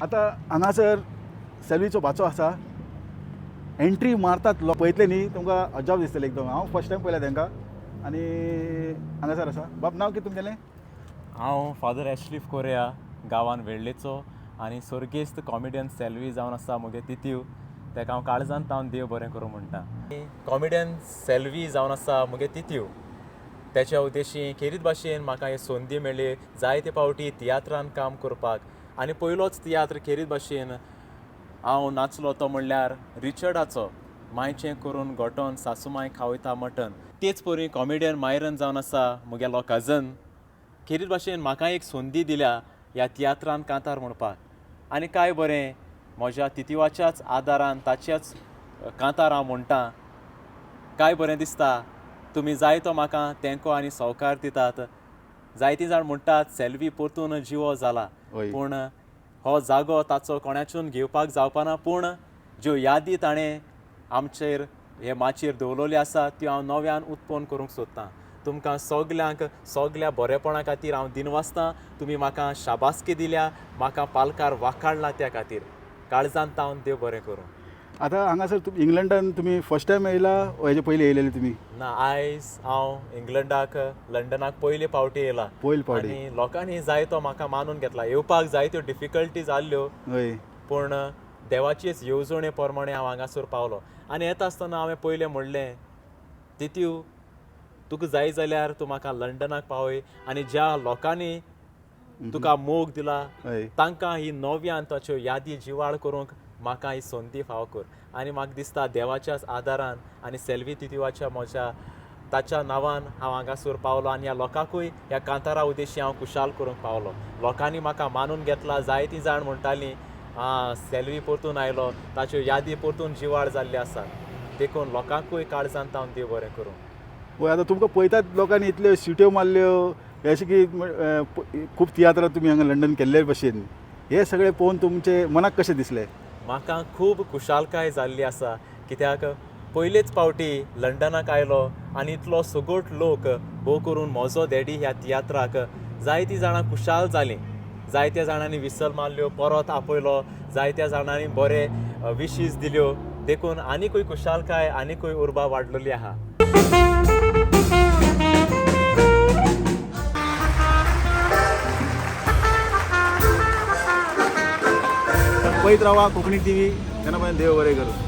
आतां हांगासर सेल्वीचो भाचो आसा. एंट्री मारतात लोक पळयतले न्ही, तुमकां अजाप दिसतलें एकदम. हांव फर्स्ट टायम पळयला तांकां. आनी हांगासर आसा बाब, नांव कितें तुमगेलें? हांव फादर एशलिफ कोरिया, गांवान वेळ्ळेचो आनी सर्गेस्त कॉमेडियन सेल्वी जावन आसा म्हगे तितीव. तेका हांव काळजान तावन देव बरें करूं म्हणटा. कॉमेडियन सेल्वी जावन आसा म्हगे तितीव. तेच्या उद्देशी खेरीत भाशेन म्हाका ही संदी मेळ्ळी जायते फावटी तियात्रान काम करपाक. आनी पयलोच तियात्र खेरीत भाशेन हांव नाचलो तो म्हणल्यार रिचर्डाचो मायचें करून गोटोन सासूमाय खावयता मटन. तेच परी कॉमेडियन मायरन जावन आसा म्हगेलो कजन. खेरीत भाशेन म्हाका एक संदी दिल्या ह्या तियात्रान कांतार म्हणपाक. आनी काय बरें म्हज्या तितिवाच्याच आदारान ताचेच कांतार हांव म्हणटा. काय बरें दिसता. तुमी जायतो म्हाका तेंको आनी सहकार दितात. जायतीं जाण म्हणटात सेल्वी परतून जिवो जाला, पूण हो जागो ताचो कोणाच्यान घेवपाक जावपाना. पूण ज्यो यादी ताणें आमचेर हे माचयेर दवरलेल्यो आसा त्यो हांव नव्यान उत्पन्न करूंक सोदतां. तुमकां सगल्यांक सगल्या बरेपणा खातीर हांव दिनवासतां. तुमी म्हाका शाबासकी दिल्या, म्हाका पालकार वाखाडला, त्या खातीर काळजान तावन देव बरें करूं. आतां हांगासर इंग्लंडान तुमी फर्स्ट टायम येयला वो हेजे पयलीं येयलेले तुमी? ना, आयज हांव इंग्लंडाक लंडनाक पयले फावटी येयला. पयले फावटी. आनी लोकांनी जायतो म्हाका मानून घेतला. येवपाक जायत्यो डिफिकल्टी जाल्ल्यो, पूण देवाचेच येवजणे प्रमाणे हांव हांगासर पावलो. आनी येता आसतना हांवें पयलें म्हणलें, तितीव तुका जाय जाल्यार तूं म्हाका लंडनाक पावय आनी ज्या लोकांनी तुका मोग दिला तांकां ही नव्यान ताच्यो यादी जिवाळ करूंक म्हाका ही संदी फावो कर. आनी म्हाका दिसता देवाच्याच आदारान आनी सेल्वी तितिवाच्या म्हज्या ताच्या नांवान हांव हांगासर पावलो आनी ह्या लोकांकूय ह्या कांतारा उद्देशी हांव खुशाल करूंक पावलो. लोकांनी म्हाका मानून घेतला. जायतीं जाण म्हणटालीं आं सेल्वी परतून आयलो, ताच्यो यादी परतून जिवाळ जाल्ल्यो आसात. देखून लोकांकूय काळजान तावन देव बरें करूं. हय, आतां तुमकां पळयतात लोकांनी इतल्यो सिट्यो मारल्यो अशें की खूब तियात्रां तुमी हांगा लंडन केल्ले भशेन, हे सगळें पळोवन तुमचे मनाक कशें दिसलें? म्हाका खूब खुशालकाय जाल्ली आसा, कित्याक पयलेच फावटी लंडनाक आयलो आनी इतलो सगट लोक भोव करून म्हजो डॅडी ह्या तियात्राक जायतीं जाणां खुशाल जालीं. जायत्या जाणांनी विसल मारल्यो, परत आपयलो, जायत्या जाणांनी बरे विशीस दिल्यो. देखून आनीकूय खुशालकाय आनीकूय उर्बा वाडलेली आहा. पळयत रावा कोंकणी टीव्ही. तेन्ना पर्यंत देव बरें करूं.